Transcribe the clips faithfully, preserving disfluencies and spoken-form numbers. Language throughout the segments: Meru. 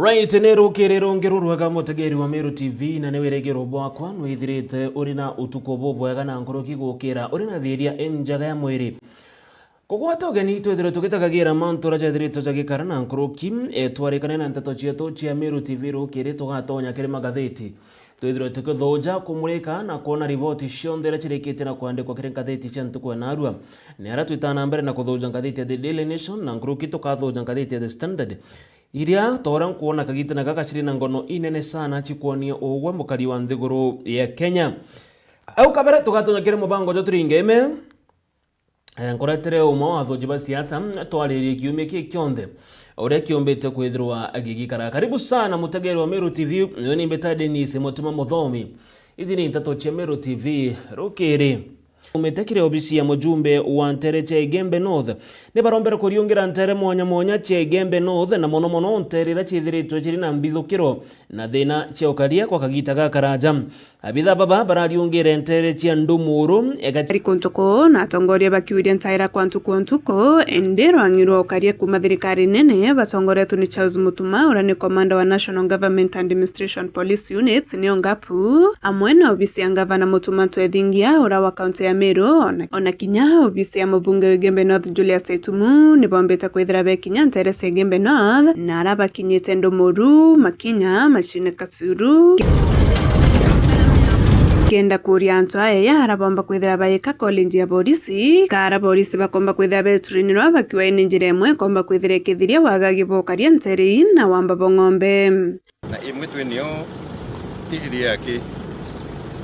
Right, ni rukiri rungi rurwega, mutegeri wa Meru T V, na ni wirigiro bwakwa nwithirite uri na utuku bubwega na nkuruki gukira uri na thiria injega ya mwiri. Kugwata ugeni, twithirwe tugitagagira mantu uria jethiritwe jagikara na nkuruki. E, twarikane na nteto cietu cia Meru T V rukiri, tugatonya kiri magatheti. Twithirwe tukithuja, kumurika na kwona riboti cionthe iria cirikite na kwandikwa kiri ngatheti cia ntuku ya narua. Ni aria twitana mbere na kuthuja ngatheti ya The Daily Nation, na nkuruki tukathuja ngatheti ya The Standard, iria, ta uria nkwona kagitene gaka, ciri na ngono inene sana cikwonia ugwe mukari wa nthiguru ya Kenya. Au kabere tugatonya kiri mubango jwa Turinge Ime. Eh, nkuretere umwe wa athuji ba siasa twaririe kiumia kii kionthe uria kiumbite kwithirwa gigikara. Karibu sana mutegeri wa Meru T V, uyu ni mbita Dennis Mutuma Muthomi. Ithi ni nteto cia Meru T V rukiri. Umite kiri obisi ya mujumbe wa ntere cia Igembe North, ni barombere kuriungira ntere mwanya mwanya cia Igembe North, na mono mono ntere iria ciithiritwe ciri na mbithukiro na thina cia ukaria kwa kagita gakaraja. Abitha baba barariungire ntere cia Ndumuru, ega- Ari kuntu kuu, na atongoria bakiuria ntaira kwa ntuku o ntuku, indi rwang'i rwa ukaria kuuma thirikari nene batongoretwe ni Charles Mutuma, uria ni komanda wa National Government Administration Police Units, nio ngapu, amwe na obisi ya ngavana Mutuma Twethingia, uria wa kaunti ya Meru, ona, ona kinya obisi ya mubunge wa Igembe North Julius Itumu, ni bombite kwithira bekinya ntere cia Igembe North, na ara bakinyite Ndumuru, Makinya, Machine Katsuru. Kenda kuria antu aya ara bomba kwithira baika college ya borisi, ka ara borisi bakomba kwithira beturinirwa bakiwa ine njira imwe ikomba kwithira ikithiria wagagi bokaria ntere ii na wamba bo ng'ombe. Na imwe twinio ti area yake,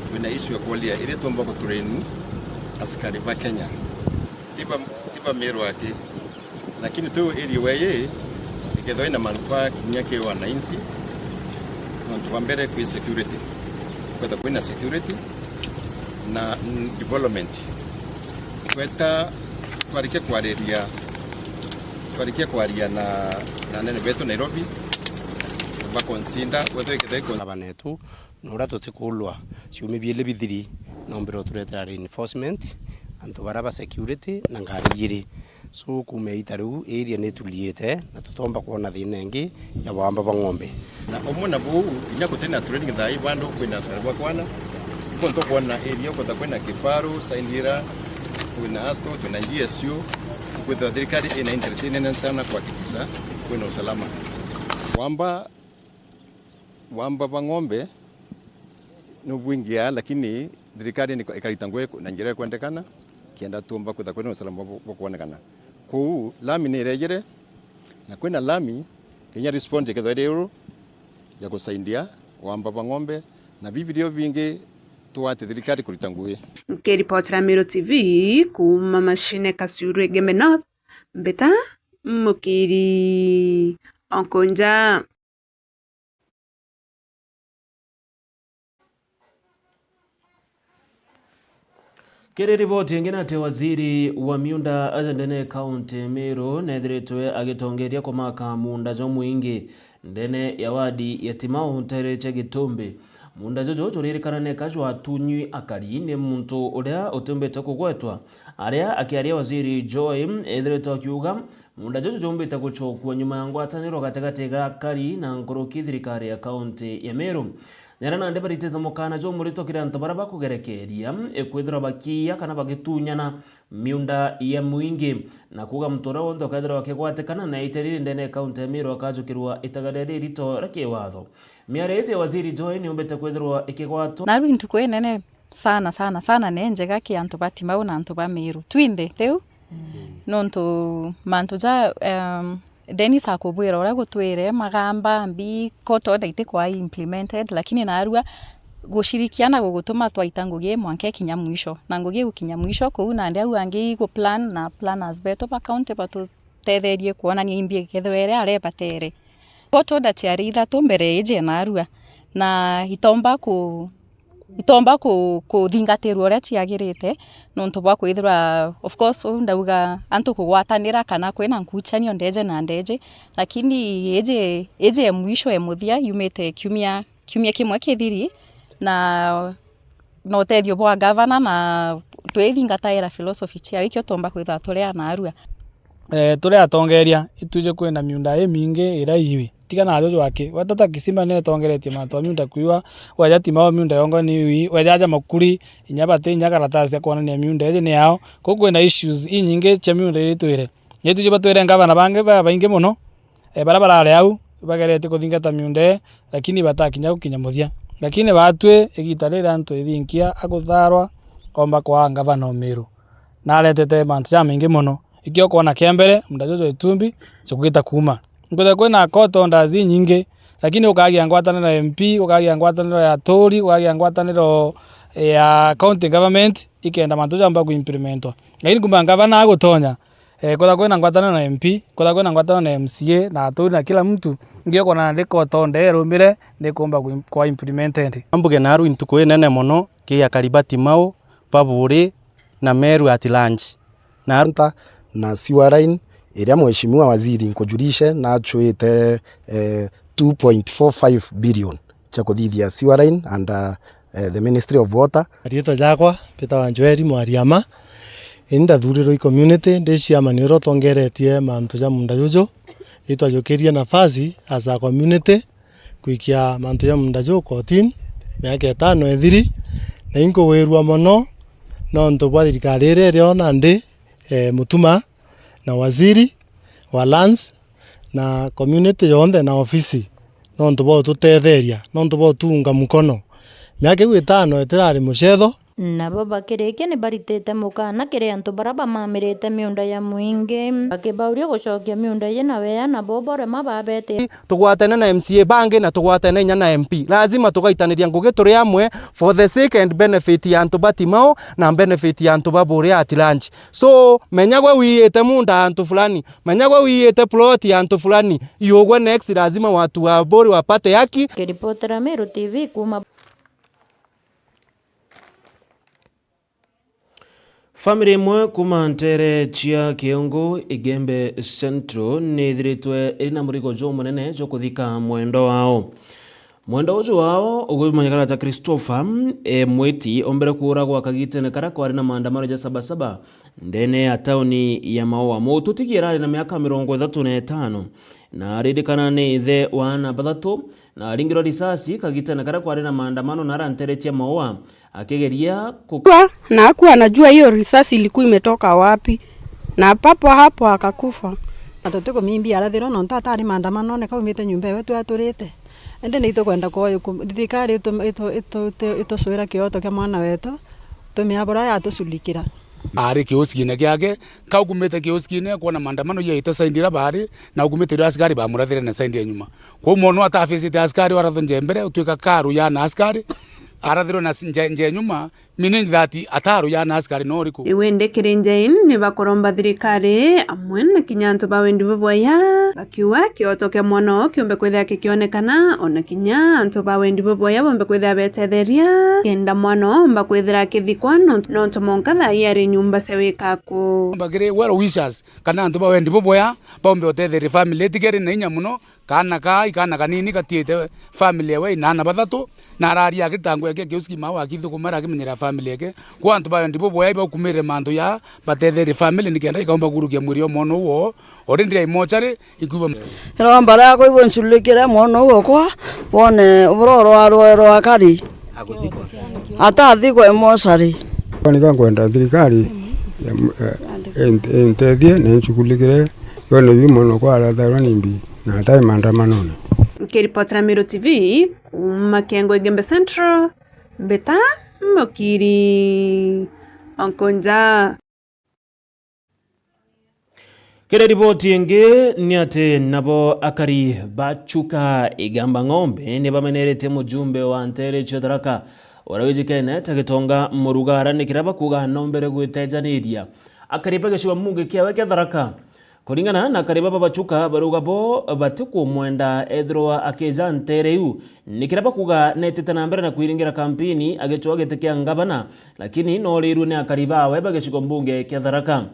twina issue ya kuolia iria tuomba kutrain askari ba Kenya. Tiba, tiba Meru yake. Lakini tu area weye ikethwa ina manufaa kinya ki wananchi. Nontu bwa mbere kwi security. Kwetha kwina security na, mm, development. Kweta twarikia kwariria, twarikia kwaria na, na anene betu Nairobi, bakonsinda wetho ikethwa ikon- Abanetu, na uria tutikulwa ciumia biiri bithiri, nombire uturetera reinforcement, antu baria ba security na ngari iiri. So, kuuma iita riu, area ni ituliite na tutomba kwona thina ingi ya wamba bwa ng'ombe. Na umwe na buu, kinya gutina training thaa ii, bado kwina askari ba kwana. Ibo ntukwona area ukweta kwina Kifaru, Saindira, kwina Asto, kwina G S U, kwithirwa thirikari ina interest inene sana kuhakikisha kwina usalama. Wamba, wamba bwa ng'ombe nubwingia, lakini thirikari ni ikarita ngugi na njira ikwendekana, kenda tuumba kwitha kwina usalama bu-, bukwonekana. Kuu lami ni irejere, na kwina lami, kinya response ikethwa iri iguru ya gusaidia wamba bwa ng'ombe, na bibirio bingi twate thirikari kurita ngugi. Nkiripotera Meru T V kuuma Machine Kasiuru Igembe North, mbita Mukiri Okunja. Kiri riboti ingi, ni ati waziri wa miunda aja ndene ya kaunti ya Meru neethiritwe agitongeria kumaka muunda jwa mwingi ndene ya wadi ya Timau ntere cia Gitumbi. Muunda juju juririkana neka jwatunywi akari ni muntu uria utiumbite kugwetwa, aria akiaria waziri Joy eethiritwe akiuga muunda juju juumbite gucokua nyuma ya ngwataniro gatigati ga akari na nkuruki thirikari ya kaunti ya Meru. Nera nandi baritite mukana jumurito kiri antu baria bakugerekeria, e, kwithirwa bakiiya kana bagitunyana miunda ya mwingi, na kuuga muntu uria wonthe ukethirwa akigwatikana na iita riri ndene ya kaunti ya Meru akajukirwa itagaria ririto ria kiwatho. Miario iji ya waziri Joy niumbite kwithirwa ikigwatwa. Naru ntuku inene sana, sana, sana ni njega ki antu ba Timau na antu ba Meru. Twinthe, tiu? Nontu mantu ja, em, Dennis akubwira uria gutwire, magamba, mbi, court order itikwaa implemented, lakini narua gushirikiana gugutuma twaita ngugi mwanka ikinya mwisho. Na ngugi igukinya mwisho, kuu nandi au angi igu plan na planners betu ba county batutetherie kwonania imbi ikethirwa iria aria ibatere. Court order ciari ithatu mbere iji narua, na itomba ku-, itomba ku-, kuthingatirwa uria ciagirite, nontu bwa kwithirwa, of course, uu ndauga antu kugwatanira kana kwina nkuchanio ndeje na ndeje, lakini iji, iji e mwisho e muthia yumite kiumia, kiumia kimwe kithiri, na, na utethio bwa gavana, na twithingataira philosophy ciao, ikio tuumba kwithirwa turi a narua. Eh, turi atongeria, itwiji kwina miunda imingi iria iwi. Tiga na ajo jwake. Wetata Kisima ni etongeretie mantu a miunda kwiwa, weja Timau miunda yongwa ni iwi, weja aja Makuri, inya bati inya karatasi ya kwonania miunda iji ni yao. Kuu kwina issues inyingi cia miunda iri twire. Ni tuju batwire ngavana bangi babaingi mono, eh, baria barari au, bageretie kuthingata miunda ii, lakini batakinya gukinya muthia. Lakini baatwi, igita riri antu ithinkia agutharwa, omba kwaa ngavana o Meru. Na aretete mantu jamaingi mono. Ikio kwona kia mbere, muunda juju Itumbi, jukugita kuuma. Nkwithira kwina court orders inyingi, lakini ukagia ngwataniro ya M P, ukagia ngwataniro ya aturi, ukagia ngwataniro ya county government, ikenda mantu jamba kuimplementwa. Lakini kuma ngavana agutonya, eh, kwithira kwina ngwataniro na M P, kwithira kwina ngwataniro na M C A, na aturi na kila mtu, ngio kwona ndi court order irumire, ndikumba kui-, kwa implemented. Ambuge naru intuku inene mono, ki ya Karibati Mau, Baburi, na Meru at large. Na na sewer line iria Mheshimiwa Waziri nkujurishe nachwite, eh, two point four five billion cia kuthithia sewer line under, eh, the Ministry of Water. Riitwa jakwa mbitawa Joel Mwariama. Ini ndathurirwe i community, ndi chairman uria utongeretie mantu ja munda juju. Itwajukirie nafasi as a community kwikia mantu ja munda juu kotini, miaka itano ithiri, na inkugwirua mono nontu bwa thirikari iria iriona ndi, eh, Mutuma na waziri wa lands na community yonthe na ofisi, nontu bwa ututetheria, nontu bwa utuunga mukono. Miaka iu itano itirari mucetho. Nabo bakirikia ni baritite mukana kiri antu baria bamamirite miunda ya mwingi, bakibauria gucokia miunda ii na wea, nabo borema babeti. Tugwatene na M C A bangi na tugwatene inya na M P. Lazima tugaitaniria ngugi turi amwe for the sake and benefit ya antu ba Timau na benefit ya antu ba Buria at large. So, menya gwe wiite munda antu fulani, menya gwe wiite plot ya antu fulani, iugwe next lazima watu wa Buri wapate haki. Kiripotera Meru T V kuuma Family imwe kuuma nteere cia Kiungu, Igembe Central, ni ithiritwe iri na murigo jumunene jwa kuthika mwendwa wao. Mwendwa uju wao ugumanyikana ta Christopher, e mwiti, ombere kuuragwa kagitene karia kwari na maandamano ja Sabasaba ndene ya tauni ya Maua. Mututigi arari na miaka mirongo ithatu na itano na aririkana ni ithe wa aana bathatu na aringirwa risasi kagitene karia kwari na maandamano nara nteere cia Maua. Akigeria ku- Kwa, na hakuwa anajua hiyo risasi ilikuwa imetoka wapi, na papo hapo akakufa. Na tutikumimbia arathirwa nontu atari maandamanone kaumite nyumba ewe twaturite. Indi ni itukwenda kwa uyu ku-, thirikari itu-, itu-, itu-, itu-, itucwira kioto kia mwana wetu, tumia buria yatuculikira. Ari kiusikine kiake, kau kumite kiusikine kwona maandamano yaite side ira bari, na ukumite ira asikari bamurathire na side ya nyuma. Kwou mwono atafisite asikari warathwa nje mbere, utwika karu ya na asikari, arathirwe na s-, nje, nje nyuma, meaning that ataru ya na asikari no uriku. Iwe indi kiri njaini ni bakuromba thirikari amwe na kinya antu ba wendi bubwaya, bakiuga kioto kia mwana oo kiumbe kwithira kikionekana, ona kinya antu ba wendi bubwaya bombe kwithira betetheria kenda mwana oo omba kwithira akithikwa nontu, nontu monka thaa ii ari nyumba cia wikaku. Bakiri well wishers kana antu ba wendi bubwaya baumbe utetheria family itigeri na inya muno, kaana kaa, i kaana kanini gatiite family ewe ina aana bathatu, na araria agitangwa eke kiuski mau akithukuma ara akimenyera family eke. Kwa antu ba wendi bubwaya ibaukumire mantu ya batetherie family nikenda ikaumba kurukia mwiri o mwana uo ori ndira imochari ikuba. Iromba riakwa ibo nculikire mwana uo kwa wone uburo rwa rwa rwa kari. Atathikwe mochari. Kwani ka nkwenda thirikari ya m-, eh, int-, intethie na inchukulikire yone bi mwana kwa aratharwa ni mbi na atai maandamanone. Nkiripotera Meru T V kuuma Kiengwa Igembe Central, mbita Mukiri Onkonja. Kiri riboti ingi ni ati nabo akari ba Chuka Igamba Ng'ombe ni bameneretie mujumbe wa nteere cia Tharaka uria wijikene ta Gitonga Murugara ni kiria bakuuga nombere gwitejaniria akari ba gicigo mbunge kiawe kia Tharaka. Kuringana na akari baba ba Chuka, barauga bo batikumwenda ethirwa akija nteere iu, ni kiria bakuuga netite na mbere na kwiringira kampeni agicwa giti kia ngavana, lakini noorirue ni akari bawe ba gicigo mbunge kia Tharaka.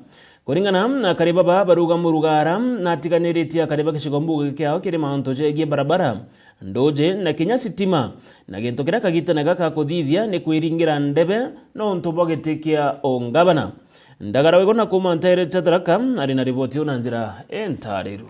Kuringana na akari baba, barauga Murugara natiganiritie akari ba gicigo mbunge kiao kiri mantu jegie barabara, nduji na kinya sitima, na gintu kiria kagitene gaka kuthithia ni kwiringira ndebe nontu bwa giti kia ungavana. Ndagara Wiguna kuuma nteere cia Tharaka ari na riboti iu na njira intariru.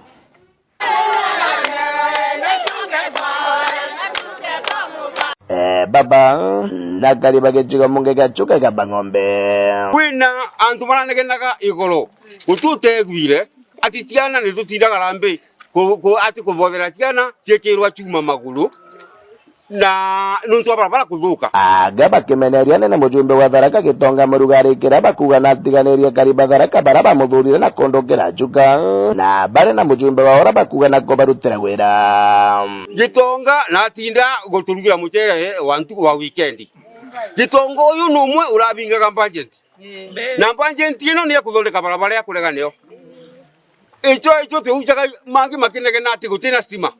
Eh, baba, na kariba gicigo mungi gia Chuka Igamba Ng'ombe. Kwina antu maranegenaga igoro, guti uteguire ati ciana ni tutindaga rambi ku-, ku-, ati kubothera ciana ciikirwa chuma maguru na nuntu wa barabara kuthuka. Aga bakimeneria nene mujumbe wa Tharaka Gitonga Muruga arikira bakuga na atiganirie kariba Tharaka bara bamuthurire na kundukira Chuka, na bari na mujumbe wa ora bakuga na kubarutira wira. Gitonga natinda guturugira mucere wa ntuku wa weekend. Gitonga uyu ni umwe urabingaga budget. Na budget ino ni ya kuthondeka barabara ya kurega niyo. Icho, icho tuujaga mangi makinegena ati gutina stima.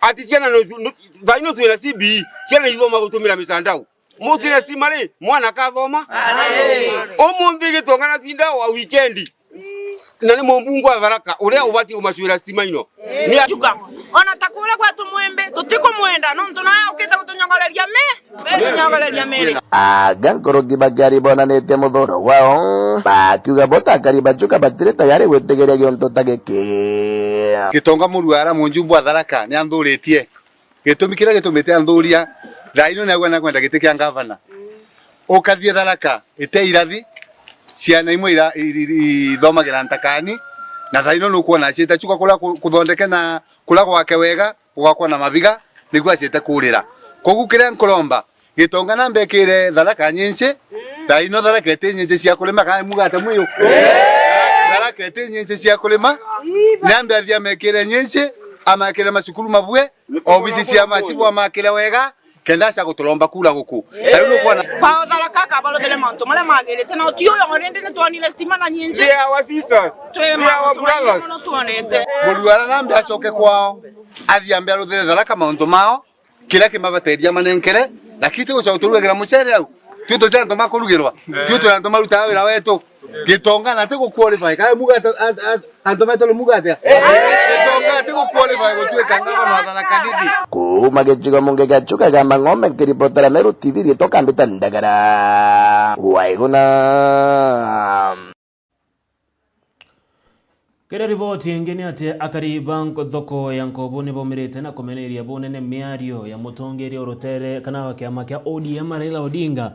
Ati ciana no, no, thaa ino twina C B E, ciana ithoma gutumira mitandao. Mutina stima ri, mwana akathoma? Ari. Umunthi Gitonga natinda wa weekend. Na ni mumbunge wa Tharaka, uria ubati umacwira stima ino. Ni a- Chuka. Ona ta kuria gwetu Mwimbi, tutikumwenda, nontu nawe ukite gutunyogoreria mi-, gutunyogoreria miri. Aga nkuruki bakiari bonanitie muthuro wao, bakiuga bo ta akari ba Chuka batiri tayari gwitigiria giuntu ta giki. Gitonga Muruara, mujumbe wa Tharaka, ni anthuritie. Gitumi kiria gitumite anthuria, thaa ino niagua nakwenda giti kia ngavana. Ukathie Tharaka, ite irathi, ciana imwe ira-, i-, i-, ithomagira ntakani, na thaa ino nukwona aciite Chuka kuria ku-, kuthondeke na kuria gwake wega, gugakwa na mabiga, niguo aciite kurira. Koguo kiria nkuromba, Gitonga nambe ekire Tharaka nyinci, thaa ino Tharaka iti nyinci cia kurima, kana mugate mwiyo? Tharaka iti nyinci cia kurima, nambe athie amekire nyinci, amakire macukuru mabue, obici cia macibu amakire wega, kenda aca guturomba kura guku. Thaa ino nukwona. Kwa Tharaka akabaruthire mauntu maria magirite, na ti uyo rindi nitwonire stima na nyinci. They are our sisters. Twi They are our mauntu brothers. Maingĩ mono twonete. Muruara nambe acoke kwao, athie ambe aruthire Tharaka mauntu mao, kiria kimabateithia manenkere, lakini ti gucoka turugagira mucere au. Tui tuti antu ma kurugirwa. Tui turi antu marutaga wira wetu. Gitonga na ti guqualify. Kae muga ata-, at-, at-, antu betu ni muga atia? Gitonga ti guqualify gutuika ngavana wa Tharaka Nithi. Kuuma gicigo mungi gia Chuka Igamba Ng'ombe, nkiripotera Meru T V, riitwa Kambita Ndagara. Waiguna. Kiri riboti ingi ni ati akari ba nko-, thoko ya Nkobu ni baumirite na kumeneria bunene miario ya mutongeria o rutere kana wa kiama kia O D M Raila Odinga,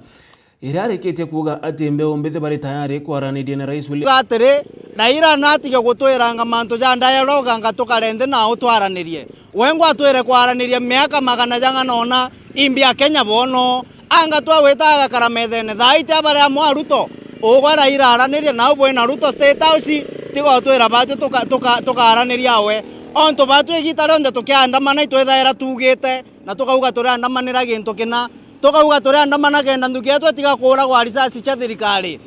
iria arikitie kuuga ati mbeu mbithi bari tayari kwaraniria na Rais William. Atiri, Raila natige gutwiranga mantu ja dialogue anga tukare nthi nao twaranirie. Wengwa atwire kwaraniria miaka magana jang'ana ona imbi a Kenya bono. Anga twagwita agakara methene, thaa iti abari amwe a Ruto, ugwe Raila aranirie, nau bwina Ruto State House, tiga utwira batwi tuka-, tuka-, tukaraniria awe. Ontu batwi igita rionthe tukiandamana itwithaira tuugite, na tukauga turiandamanira gintu kina, tukauga turiandamana kenda nthuki yetu itiga kuuragwa risasi cia thirikari.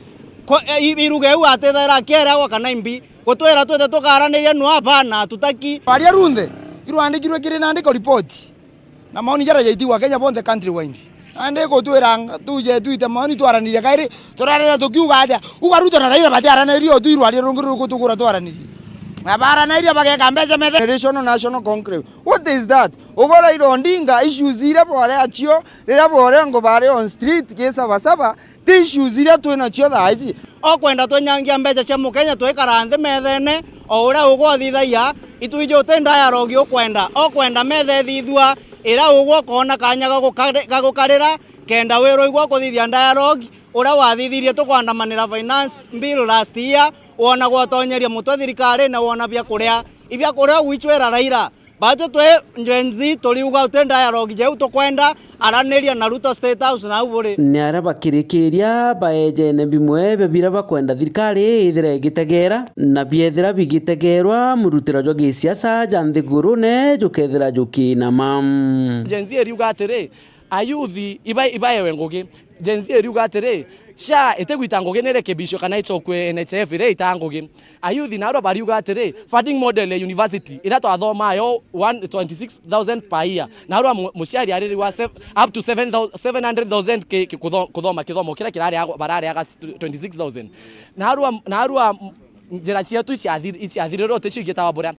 Ko-, e, i-, iruga iu atithaira akiere agwa kana imbi, gutwira twithe tukaraniria nu apana, tutaki. Aria runthe, irwandikirwe kiri nandiko ripoti. Na maoni jaria jaitigwa Kenya bonthe countrywide. Nandi gutwira nga-, tuje twite maoni twaranirie kairi, turarira tukiuga atia? Uga Ruto na Raila batiaranirie o twi rwaria rungi ruku tugura twaranirie. Na baranairie bageka mbeca methe. National Conclave. What is that? Ugo Raila Odinga issues iria bware acio, riria bware ngo bari on street ki Saba Saba, ti issues iria twi nacio thaa iji. Okwenda twenyangia mbeca cia Mukenya twikara nthi methene, o uria ugwe uthithagia, itwiji uti dialogue ukwenda. Okwenda metha ithithua, iria ugwe ukoona kanya ga gukari-, ga gukarira, kenda wirwa igwe ukuthithia dialogue, uria wathithirie tukwandamanira finance bill last year, wona gwatonyeria mutwe thirikarine, wona biakuria. Ibiakuria ugwichwira Raila. Batwi twi Gen Z turiuga uti dialogue jeu tukwenda, araniria na Ruto State House nau buri. Ni aria bakirikiria baejene bimwe bia biria bakwenda thirikari ithire igitegera, na biethira bigitegerwa, murutiro jwa gisiasa ja nthigurune jukethira jukiinama. Gen Z iriuga atiri, ayuthi iba-, ibaewe ngugi. Gen Z iriuga atiri, SHA itigwita ngugi ni irekebishwe kana icokue N H I F iria itaa ngugi. Ayuthi narua bariuga atiri, funding model ya university iria twathomaa yo one, twenty six thousand per year. Narua mu-, muciari aririgwa sev-, up to seven thousand, seven hundred thousand ki-, ki-, kutho-, kuthoma kithomo kiria kirariagwa, barariaga twenty six thousand. Narua, narua njira cietu iciathir-, iciathirirwe uticio igitawa buria.